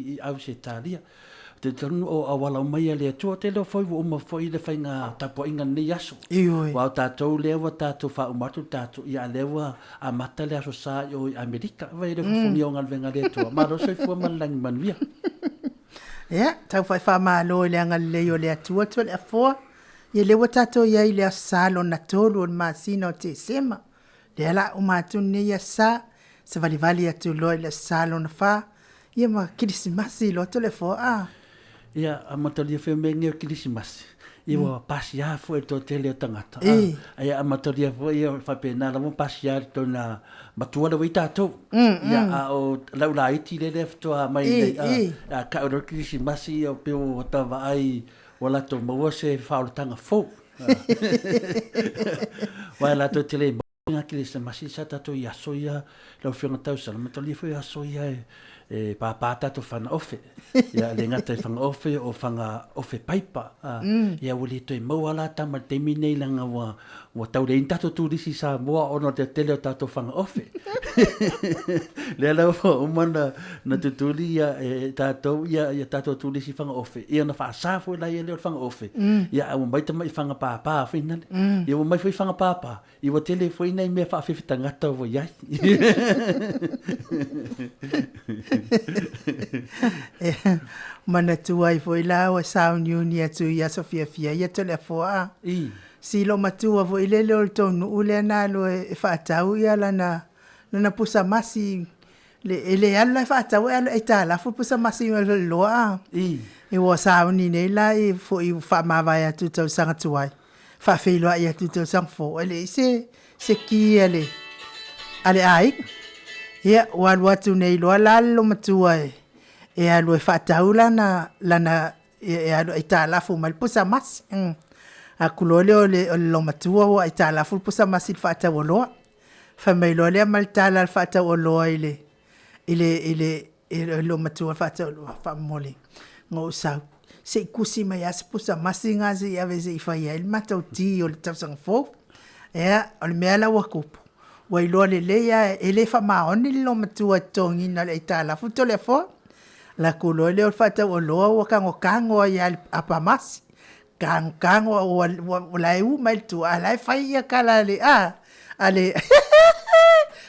i Ausetalia. Ou te talitonu o auala uma ia a le Atua. Ou te iloa foi ua uma foi le faiga tapuaiga i lenei aso. Ioe. Aua o tatou lea ua tatou faauma atu le tatou, ia a lea ua amata le Aso Sa i o i Amerika. Vaai i le fofogia o galuega a le Atua. Malo le soifua ma le lagi manuia. Ia, tau faifamalo i le agalelei o le Atua Toleafoa. Ia lea ua tatou i ai i le Aso Sa lona 3 o le masina o Tesema. Lea o le a uma atu lenei Aso Sa, savalivali atu loa i le Aso Sa lona 4, ia ma Kerisimasi loa Toleafoa a. Ia, amatalia foi mea nei o Kerisimasi, ia ua pasia foi e le toatele o tagata. Ia amatalia foi ia faapena lava ona pasia e le ituaiga matua lea ua i ai tatou. Ia, a o lau laiti lea lea faatoa mai nei, a tau loa le Kerisimasi, ia pei ua ta vaai ua latou maua se faaolataga fou. Aua e latou te le maua ngā Kerisimasi sa tatou i aso ia, lau Afioga Tausala, matalia foi aso ia e pāpā tatou fana ofe. Ia, le gata i fana ofe, o fana ofe paipa. Ia, ua le toe maua la tama i le taimi nei leaga ua, ua tau leai ni tatou turisi i Samoa ona o le tele o tatou fana ofe. Lea la ua uma ona na tutuli ia e tatou ia ia tatou turisi fana ofe, ia ona faasa foi la ia lea o le fana ofe. Ia, a ua mai tamai fana pāpā foi nale. Ia ua mai foi fana pāpā, Ia ua tele foi nai mea faafefe tagata ua i ai. E manatua ai foi la ua sauniuni atu i aso fiafia ia Toleafoa a. I. Si loomatua foi lele o le tou nuu lea na alu e faatau ia lana lana pusa masi le e le alu la e faatau ae alu e aitalafu le pusa masi mai le faleoloa a. I. Ua sauni nei la i foi faamavae atu i tausaga tuai. faafeiloai atu i tausaga fou, e leai se, se ki a le, a le aiga. Ia, ua alu atu nei loa la le loomatua e, e alu e faatau lana, lana, e alu e aitalafu mai le pusa masi. Alu atu loa lea o le loomatua ua aitalafu le pusa masi i le faatauoloa. Fai mai loa lea ma le tala a le faatauoloa i le, i le, i le, i le loomatua faatauoloa, faamomoli na ou sau, se i tusi mai lava si pusa masi lena se i ave se i fai ai le matou ti o le tausaga fou. Ia, o le mea la ua tupu, ua iloa lelei lava e le faamaoni le loomatua i le totogiina o le aitalafu Toleafoa. Alu atu loa lea o le faatauoloa ua tagotago ai lava i le apamasi, tago tago o la e u mai tua a o la e fai tala a le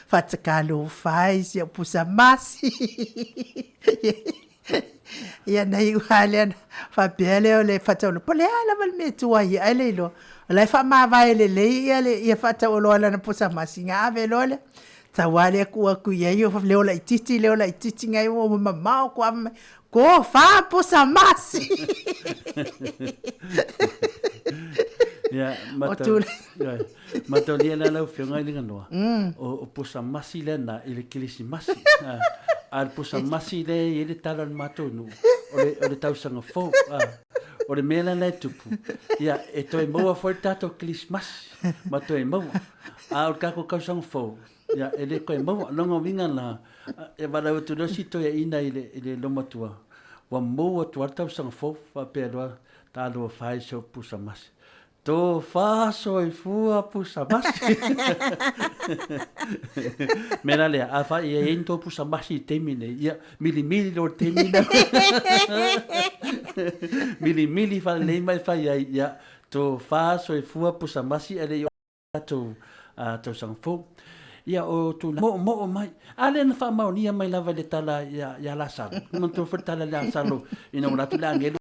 Faatalofa e i si ou pusa masi. Ia na iu lava lea faapea lea o le faatauoloa, po o le a lava le mea e tuai ai ae le iloa, o la e faamavae lelei le faatauoloa i lana pusa masi, ona ave loa lea, sau lava lea tuu atu i ai leo laitiiti leo laitiiti, na ua mamao atu lava fai mai, Tofa pusa masi. Ia, mataulia la lau Afioga i le Ganoa, o pusa masi lena i le Kerisimasi. A o le pusa masi lea e i ai le tala o le matou nuu, o le tausaga fou. O le mea la la e tupu, ia, e toe maua foi le tatou Kerisimasi ma toe maua. A o le tatou tausaga fou, Ia, e le toe maua. Lona uiga la, e valaau atu loa si toeaina i le, i le loomatua, ua mou atu lava le tausaga fou, faapea loa, Talofa e i si ou pusa masi. Tofa soifua pusa masi. Mea la lea, afai e i ai ni tou pusa masi i le taimi lenei, ia, milimili loa i le taimi lea. Milimili faalelei ma e fai ai, ia, tofa soifua pusa masi ae le i tatou tausaga fou. Ia, o tulaga moomoo mai. A lea na faamaonia mai lava i le tala ia Lasalo. Manatua foi le tala a Lasalo ina ua alu atu le agelu.